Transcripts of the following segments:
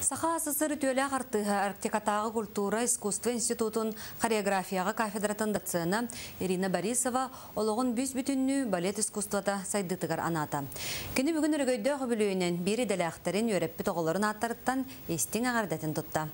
Саха СССР үтүөлээх артыыһа, Арктикатааҕы культура, искусство институтун хореографияҕа кафедратын доцена Ирина Борисова олоҕун бүүс-бүтүннүү балет искусствота сайдыытыгар анаата. Кини бүгүн өрөгөйдөөх үбүлүөйүнэн биир идэлээхтэрин, үөрэппит оҕолорун ааттарыттан истиҥ эҕэрдэтин тутта.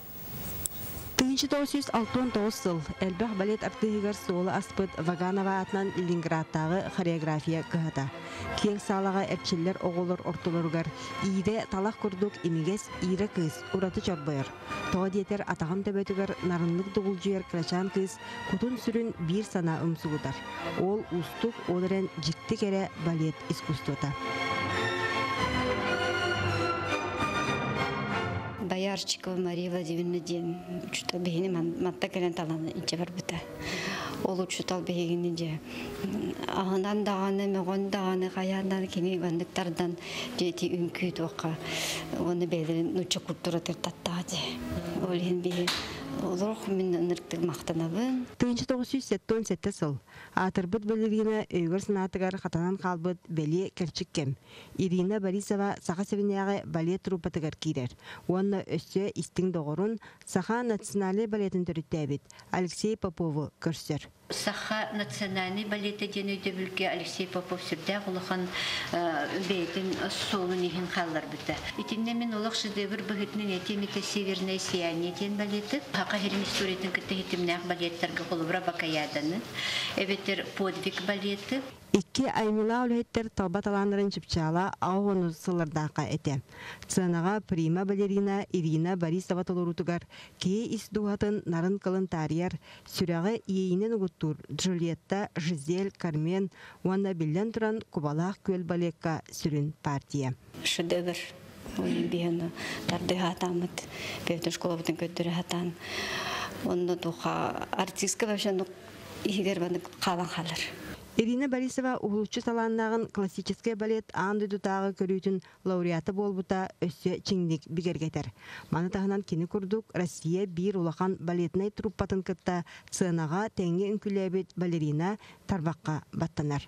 1969 сыл элбэх балет артыыһыгар суолу аспыт Ваганова аатынан Ленинградтааҕы хореография кыһата. Киэҥ саалаҕа эрчиллэр оҕолор ортолоругар иирэ талах курдук имигэс Ира кыыс ураты чорбойор. Тоҕо диэтэр атаҕын төбөтүгэр нарыннык дугулдьуйар кырачаан кыыс кутун-сүрүн биир санаа умсугутар. Ол уустук, ол эрэн дьикти кэрэ балет искусствота. Боярчикова Мария Владимировна диэн учуутал биһини манта кэлэн талан илдьэ барбыта. Ол учуутал биһигини дьэ аһынан даҕаны, мөҕөн даҕаны, хайаан даҕаны кини маннык тардан дьэ ити үҥкүү туохха уонна бэйэлэрин нуучча культуратыгар таттаҕа дии. Ол иһин биһи олорох мин ынырыктык махтанабын. 1977 сыл аатырбыт балерина өйүгэр-санаатыгар хатанан хаалбыт бэлиэ кэрчик кэм. Ирина Борисова Саха сиринээҕи балет труппатыгар киирэр уонна өссө истиҥ доҕорун Саха национальнай балетын төрүттээбит Алексей Попову көрсөр. Саха национальнай балета диэн өйдөбүлгэ Алексей Попов сүрдээх улахан бэйэтин суолун иһин хаалларбыта. Итиннэ мин олох шедевр быһыытынан этиэм этэ «Северное сияние» диэн балеты. Саха сирин историятын кытта ситимнээх балеттарга холобура Бакаяданы, эбэтэр «Подвиг» балеты. Икки аймылаах үлэһиттэр талба талааннарын чыпчаала аҕыс сыллардаахха этэ. Сценаҕа прима балерина Ирина Борисова толоруутугар киһи ис дууһатын нарын кылын таарыйар, сүрэҕи иэйиинэн угуттуур Джульетта, Жизель, Кармен уонна биллэн туран Кубалаах күөл балекка сүрүн партия. Шедевр. Биһиэни тардыһаатааммыт, бэйэтин школабытын көрдөрө сатаан. Онно туха артистка вообще иһигэр маннык хаалан хаалар. Ирина Борисова уһулуччу талааннааҕын классическай балет аан дойдутааҕы көрүүтүн лауреата буолбута өссө чиҥник бигэргэтэр. Маны таһынан кини курдук Россия биир улахан балетнай труппатын кытта сценаҕа тэҥҥэ үҥкүүлээбит балерина тарбахха баттанар.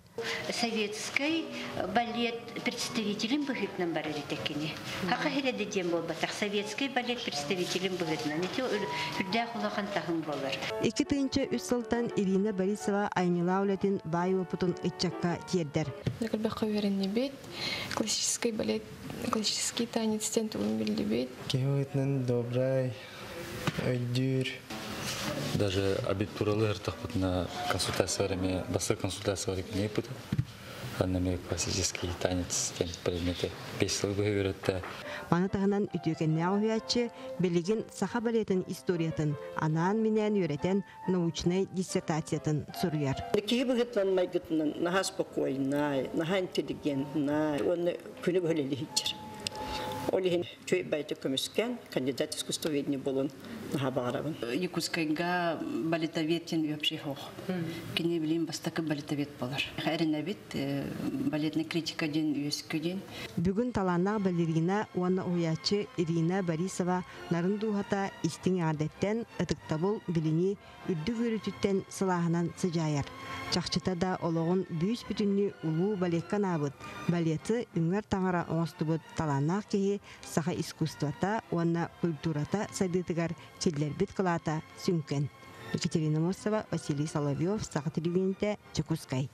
Советскай балет представителин быһыытынан барар этэ кини. Хаха хирэдэ диэн буолбатах, советскай балет представителин быһыытынан. Ити үрдээх улахан таһым буолар. 2 3 сылтан Ирина Борисова айымньылаах үлэтин баай уопутун ыччакка тиэрдэр. Элбэххэ үөрэннибит. Классический балет, классический танец диэн тугун биллибит. Киһи быһыытынан добрай, өйдүүр. Даже абитуриялыы ыртахпытына консультациялар эмиэ бастакы консультациялар кини ыыппыта. Анна эмиэ классический танец диэн предмети 5 сыл быһа үөрэттэ. Маны таһынан үтүөкэннээх уһуйааччы билигин саха балетын историятын анаан-минээн үөрэтэн научнай диссертациятын суруйар. Киһи быһыытынан майгытынан наһаа спокойнай, наһаа интеллигентнай уонна күнү быһа үлэлиһиччэр. Ол иһин үчүгэй байтык көмүскээн кандидат искусствоведения буолун наһаа баҕарабын. Якутскайга балетовед диэн вообще суох. Кини билим бастакы балетовед болар. Эрэнэбит балетная критика диэн үөскү диэн. Бүгүн талааннаах балерина уонна уһуйааччы Ирина Борисова нарын дууһата истиҥ эҕэрдэттэн, ытыктабыл, билинии үрдүк үөрүүтүттэн сылааһынан сыдьаайар. Чахчыта да олоҕун бүүс-бүтүннүү улуу балекка анаабыт, балеты үҥэр таҥара оҥостубут талааннаах киһи саха искусствота уонна культурата сайдыытыгар киллэрбит кылаата сүҥкэн. Екатерина Мосова, Василий Соловьев, Саха телевидениетэ, Дьокуускай.